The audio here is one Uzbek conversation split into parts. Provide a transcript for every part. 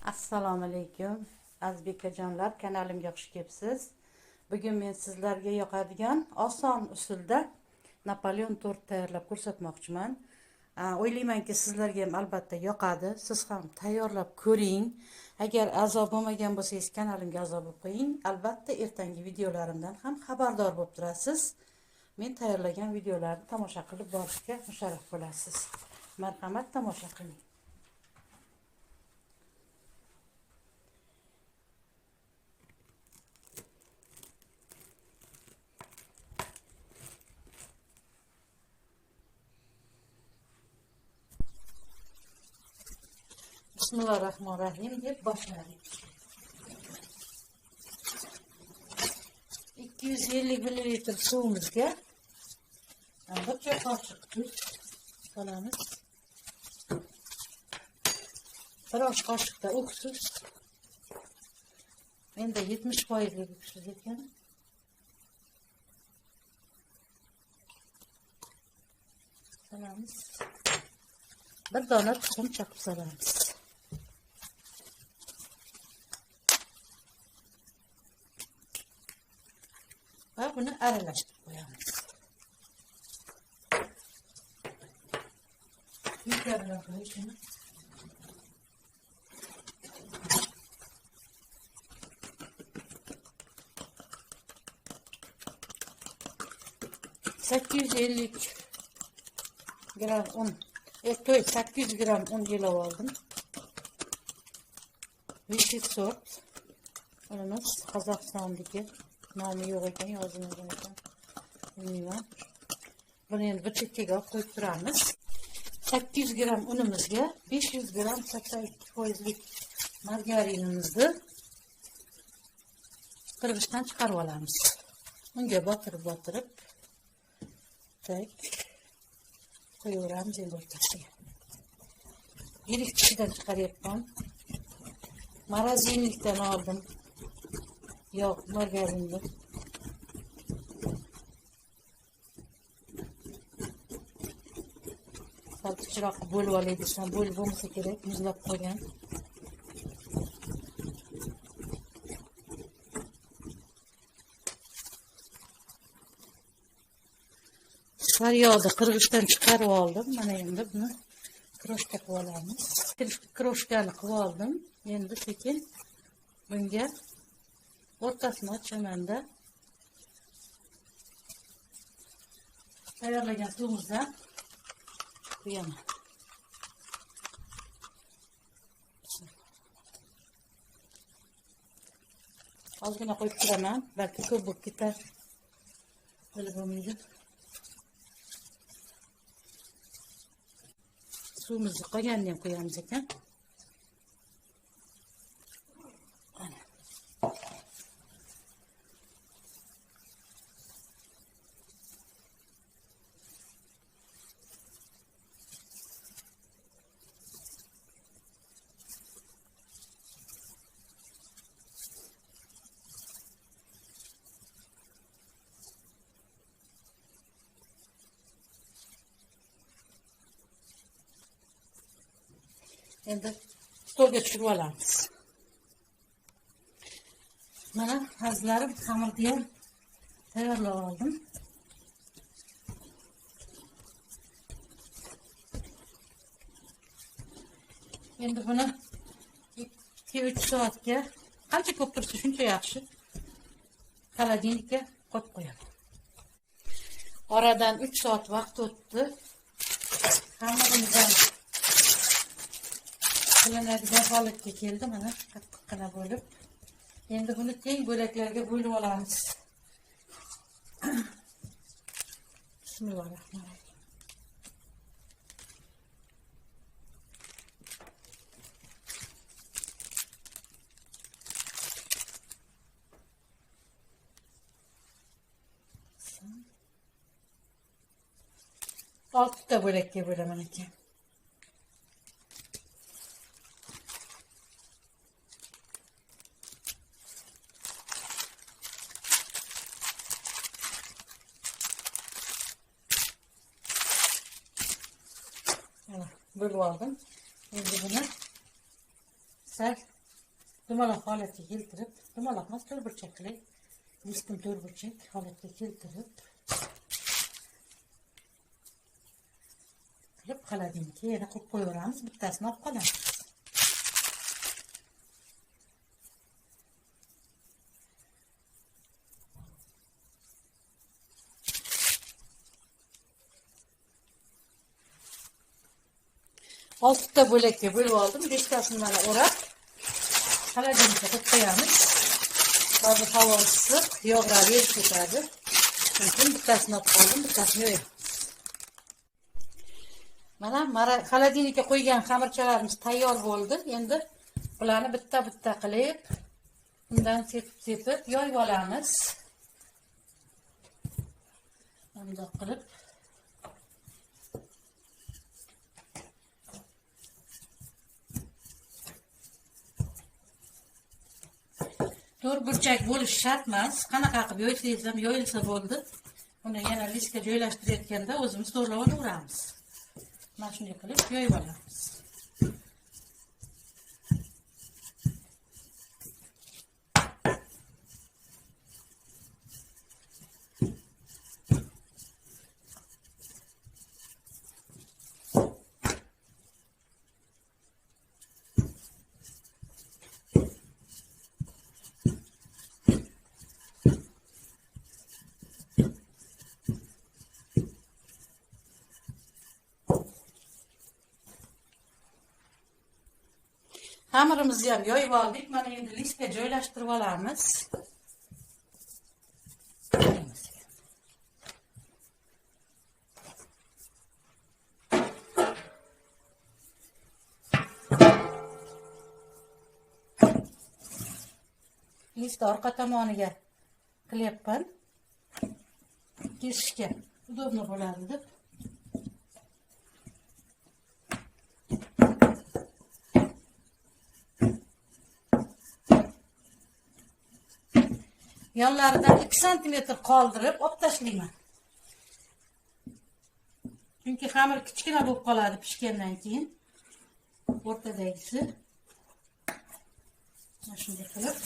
Assalomu alaykum aziz bekajonlar, kanalimga xush kelibsiz. Bugun men sizlarga yoqadigan oson usulda Napoleon tort tayyorlab ko'rsatmoqchiman. O'ylaymanki, sizlarga ham albatta yoqadi. Siz ham tayyorlab ko'ring. Agar a'zo bo'lmagan bo'lsangiz, kanalimga a'zo bo'lib qo'ying. Albatta ertangi videolarimdan ham xabardor bo'lib turasiz. Men tayyorlagan videolarni tomosha qilib borishga musharraf bo'lasiz. Marhamat, tomosha qiling. Bismillahirrahmanirrahim deb boshladik. 250 ml suvimizga bir choy qoshiq tuz solamiz. Bir osh qoshiqda uksus. Endi 70%lik uksus ekan. Solamiz. Bir dona tuxum chaqib solamiz. Va buni aralashtirib qo'yamiz. Yukarıdan koyayım. ...850 gram un... 800 gram un ilova oldim. Vichy sort. Unimiz Qozog'istonniki. Nomi yo'q ekan, yozilmagan ekan. Bilmayman. Buni endi bir chekkaga olib qo'yib turamiz. 800 gram unimizga 500 gram 82%lik margarinimizni qirg'ichdan chiqarib olamiz. Unga botirib tak qo'yaveramiz endi o'rtasiga. Yirik tishidan chiqaryapman. Morozinlikdan oldim. Yo'q, margarinni. Sal kichikroq bo'lib olay desam, bo'lib bo'lmasa kerak, muzlab qolgan. Sariyog'ni qirg'ichdan chiqarib oldim. Mana endi buni kroshka qilib olamiz. Kroshkani qilib oldim. Endi sekin bunga o'rtasini ochamanda tayyorlagan suvimizdan quyaman. Ozgina qo'yib turaman, balki ko'p bo'lib ketar. Bilib bo'lmaydi. Suvimizni qolganini ham qo'yamiz ekan. Endi stolga tushirib olamiz. Mana azizlarim, xamirni ham tayyorlab oldim. Endi buni 2-3 soatga, qancha ko'p tursa shuncha yaxshi, xolodilnikka qo'yib qo'yaman. Oradan 3 soat vaqt o'tdi. Xamirimiz ham qilinadigan holatga keldi. Mana qattiqqina bo'lib. Endi buni teng bo'laklarga bo'lib olamiz. Bismillahirrahmanirrahim. Oltita bo'lakka bo'laman ekan. Bo'lib oldim. Endi buni sal Dumaloq holatga keltirib, dumaloq emas, to'rtburchak qilib, listini to'rtburchak holatga keltirib qilib холодильникka yana qo'yib qo'yaveramiz, bittasini olib qolamiz. Oltita bo'lakka bo'lib oldim, 5 tasini mana o'rab холодильникka qo'yib qo'yamiz. Hozir havo issiq, yog'lar erib ketadi. Shuning uchun bittasini olib qoldim, bittasini yoyamiz. Mana холодильникka qo'ygan xamirchalarimiz tayyor bo'ldi. Endi bularni bitta-bitta qilib, undan sepib-sepib yoyib olamiz. Bundoq qilib. To'rtburchak bo'lishi shart emas. Qanaqa qilib yoysangiz ham yoyilsa bo'ldi. Uni yana listga joylashtirayotganda o'zimiz to'g'rilab olaveramiz. Mana shunday qilib yoyib olamiz. Xamirimizni ham yoyib oldik. Mana endi listga joylashtirib olamiz. List orqa tomoniga qilyapman. Kesishga udobno bo'ladi deb. Yonlaridan 2 santimetr qoldirib olib tashlayman. Chunki xamir kichkina bo'lib qoladi pishgandan keyin. O'rtadagisi. Mana shunday qilib.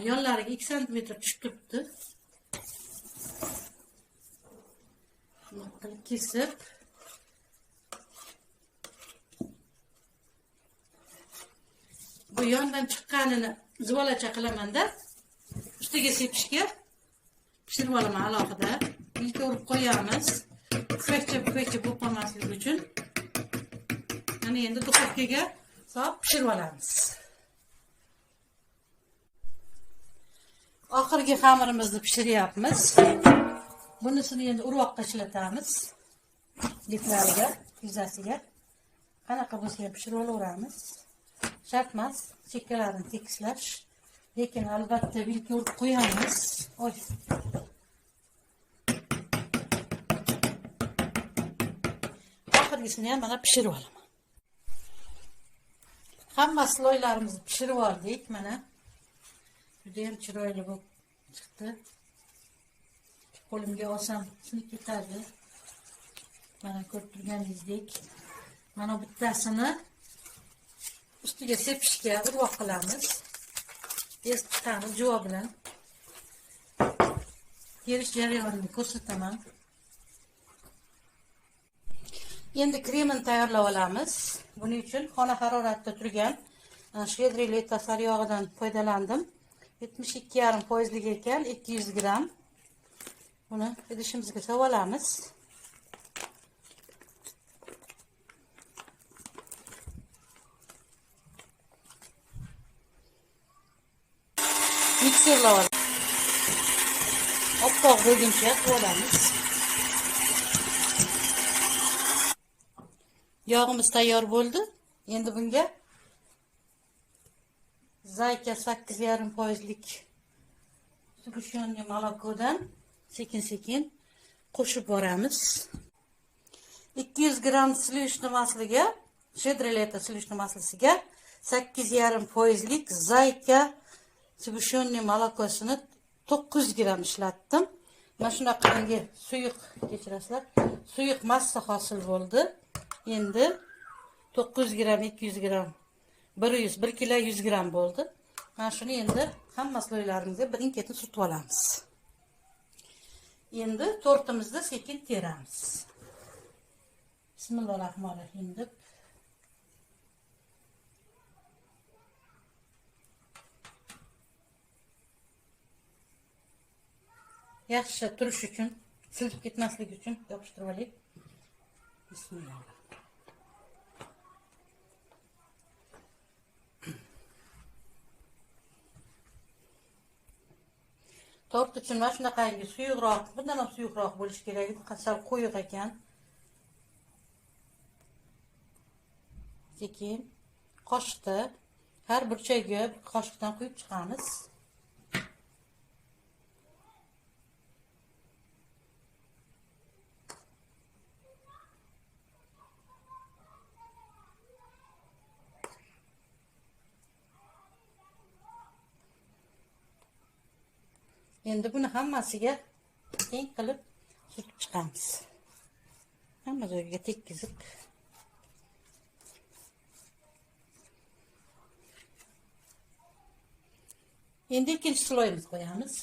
Yonlariga 2 santimetr tushib turibdi. Bunday qilib kesib bu yondan chiqqanini zuvalacha qilamanda ustiga sepishga pishirib olaman alohida. Ilk urib qo'yamiz. Pufakcha pufakcha bo'lib qolmasligi uchun. Mana endi duxovkaga solib pishirib olamiz. Oxirgi xamirimizni pishiryapmiz. Bunisini endi urvoqqa ishlatamiz. Liflariga, yuzasiga. Qanaqa bo'lsa ham pishirib olaveramiz. Shart emas chekkalarini tekislash, lekin albatta vilka urib qo'yamiz. Oy. Oxirgisini ham mana pishirib olaman. Hamma sloylarimizni pishirib oldik mana. Juda ham chiroyli bo'lib chiqdi. Qo'limga olsam sinib ketadi. Mana ko'rib turganingizdek. Mana bittasini ustiga sepishga urvoq qilamiz. Ezib chiqamiz juvo bilan. Terish jarayonini ko'rsataman. Endi kremini tayyorlab olamiz. Buning uchun xona haroratida turgan shvedriy leta sariyog'idan foydalandim. 72,5% ekan, 200 gram. Buni idishimizga solib olamiz. Mikserlab olamiz. Oppoq bo'lguncha qilib olamiz. Yog'imiz tayyor bo'ldi. Endi bunga Zayka 8,5% Сгущенный молоко dan sekin-sekin qo'shib boramiz. 200 gramm сливочный масло ga, "Щедрое лето" сливочный масло siga 8,5 foizlik "Зайка" сгущенный молоко sini 900 gramm ishlatdim. Mana shunaqangi suyuq, kechirasizlar, suyuq massa hosil bo'ldi. Endi 900 gramm, 200 gramm, 100, 1 kilo 100 gramm bo'ldi. Mana shuni endi hamma слой larimizga birin-ketin surtib olamiz. Endi tortimizni sekin teramiz. Bismillahirrohmanirrohim deb. Yaxshi turish uchun, silib ketmasligi uchun yopishtirib olaylik. Bismillah. Tort uchun mana shunaqangi suyuqroq, bundan ham suyuqroq bo'lishi kerak edi, sal qo'yiq ekan. Sekin qoshiqda har burchagiga bir qoshiqdan quyib chiqamiz. Endi buni hammasiga teng qilib surtib chiqamiz. Hamma joyga tekkizib. Endi ikkinchi слой imizni qo'yamiz.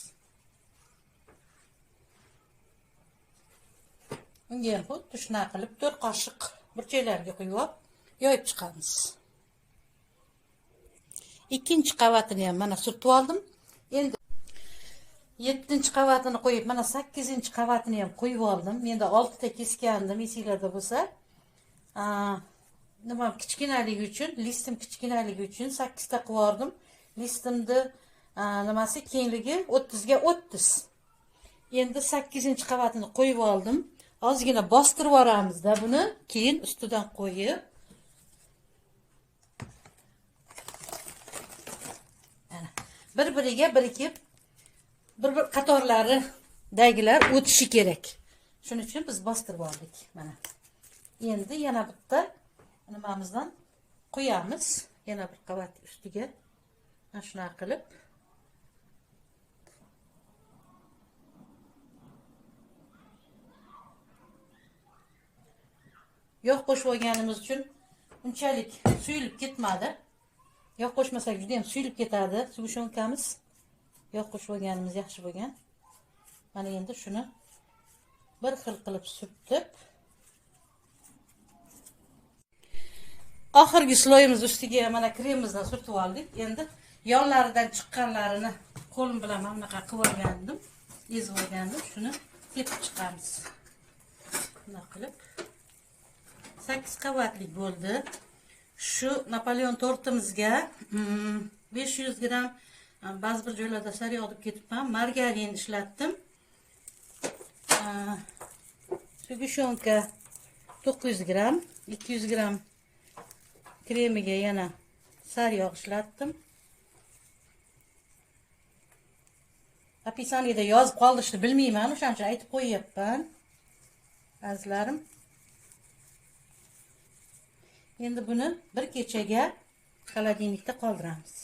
Unga ham xuddi shunaqa qilib 4 qoshiq burchaklarga quyib olib, yoyib chiqamiz. Ikkinchi qavatini ham mana surtib oldim. Endi 7-qavatini qo'yib, mana 8-qavatini ham qo'yib oldim. Menda 6 ta kesgandim, esinglarda bo'lsa. Nima kichkinaligi uchun, listim kichkinaligi uchun 8 ta qilib oldim. Listimni nimasi kengligi 30 ga 30. Endi 8-qavatini qo'yib oldim. Ozgina bostirib yuboramizda buni, keyin ustidan qo'yib ana bir-biriga birikib bir-bir qatorlaridagilar o'tishi kerak. Shuning uchun biz bostirib oldik mana. Endi yana bitta nimamizdan qo'yamiz, yana bir qavat ustiga. Mana shunaqa qilib yog' qo'shib olganimiz uchun unchalik suyulib ketmadi. Yog' qo'shmasak juda ham suyulib ketadi сгущёнка miz. Yog' qo'shib olganimiz yaxshi bo'lgan. Mana endi shuni bir xil qilib surtib, oxirgi слой imiz ustiga mana kremimizdan surtib oldik. Endi yonlaridan chiqqanlarini qo'lim bilan mana bunaqa qilib olgandim, ezib olgandim. Shuni tepib chiqamiz. Bunday qilib 8 qavatlik bo'ldi. Shu Napoleon tortimizga 500 gramm, ba'zi bir joylarda sariyog' deb ketibman, margarin ishlatdim. Сгущёнка 900 gramm, 200 gramm kremiga yana sariyog' ishlatdim. Описание da yozib qoldirishni bilmayman, o'shaning uchun aytib qo'yyapman. Azizlarim. Endi buni bir kechaga холодильник da qoldiramiz.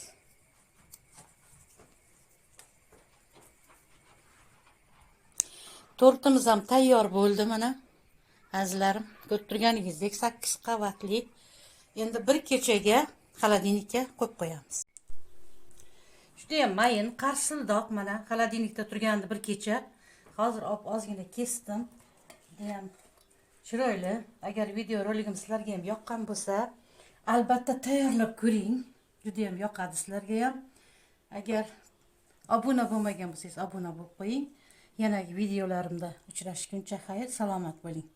Tortimiz ham tayyor bo'ldi mana. Azizlarim, ko'rib turganingizdek 8 qavatli. Endi bir kechaga холодильник ka qo'yib qo'yamiz. Juda ham mayin, qarsildoq mana холодильник da turgandi bir kecha. Hozir ozgina kesdim. Juda ham chiroyli. Agar video roligim sizlarga ham yoqqan bo'lsa, albatta tayyorlab ko'ring. Juda ham yoqadi sizlarga ham. Agar obuna bo'lmagan bo'lsangiz, obuna bo'lib qo'ying. Yanagi videolarimda uchrashguncha xayr, salomat bo'ling.